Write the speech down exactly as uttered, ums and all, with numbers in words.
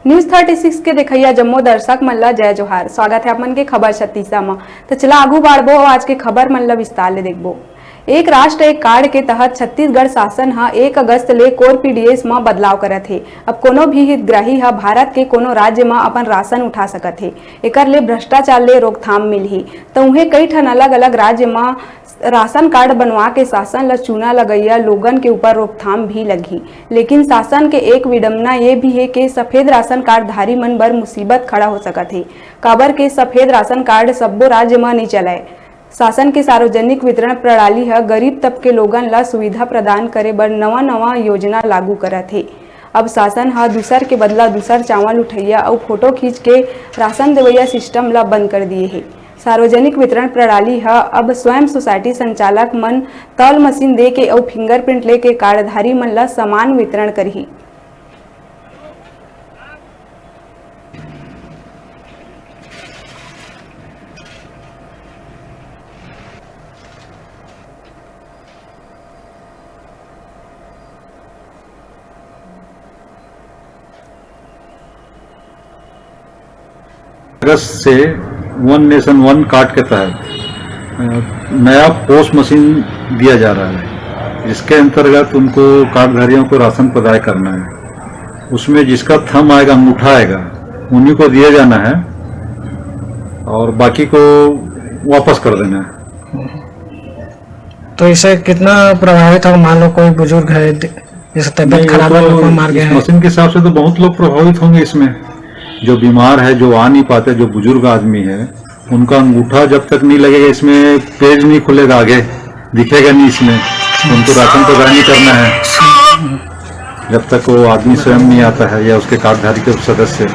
News thirty six के देखइया जम्मो दर्शक मन ला जय जोहार। स्वागत है आप मन के खबर छत्तीसा म। तो चला आगू बाढ़बो अउ आज के खबर मन ला विस्तार ले देखबो। एक राष्ट्र एक कार्ड के तहत छत्तीसगढ़ शासन ह एक अगस्त ले कोर पीडीएस म बदलाव करत हे। अब कोनो भी हितग्राही ह भारत के कोनो राज्य म अपन राशन उठा सकत हे। एकर ले भ्रष्टाचार ले रोकथाम मिलही। त उहें कई ठन अलग-अलग राज्य म राशन कार्ड बनवा के शासन ल चूना लगइया लोगन के ऊपर रोकथाम भी लगही। लेकिन शासन के एक विडंबना ये भी हे के सफेद राशन कार्ड धारी मन बर मुसीबत खड़ा हो सकत हे, काबर के सफेद राशन कार्ड सब्बो राज्य म नइ चलय। शासन के सार्वजनिक वितरण प्रणाली ह गरीब तबके लोगन ल सुविधा प्रदान करे बर नवा-नवा योजना लागू करत हे। अब शासन ह दूसर के बदला दूसर चावल उठइया अउ फोटो खींच के राशन देवइया सिस्टम ल बंद कर दिए हे। सार्वजनिक वितरण प्रणाली ह अब स्वयं सोसाइटी संचालक मन तौल मशीन दे के अउ फिंगरप्रिंट लेके कार्डधारी मन ल समान वितरण करही। अगस्त से वन नेशन वन कार्ड के तहत अ, नया पोस्ट मशीन दिया जा रहा है, जिसके अंतर्गत उनको कार्डधारियों को राशन प्रदाय करना है। उसमें जिसका थंब आएगा, अंगूठा आएगा, उन्हीं को दिया जाना है और बाकी को वापस कर देना है। तो इससे कितना प्रभावित होगा? मान लो कोई बुजुर्ग है, जैसे तबीयत नहीं, वो खराब है, तो लोग को मार गए इस हैं। मशीन के हिसाब से तो बहुत लोग प्रभावित होंगे इसमें। जो बीमार है, जो आ नहीं पाते, जो बुजुर्ग आदमी है, उनका अंगूठा जब तक नहीं लगेगा, इसमें पेज नहीं खुलेगा, आगे दिखेगा नहीं इसमें, उनको राशन प्रदान नहीं करना है जब तक वो आदमी स्वयं नहीं आता है या उसके कार्डधारी के सदस्य।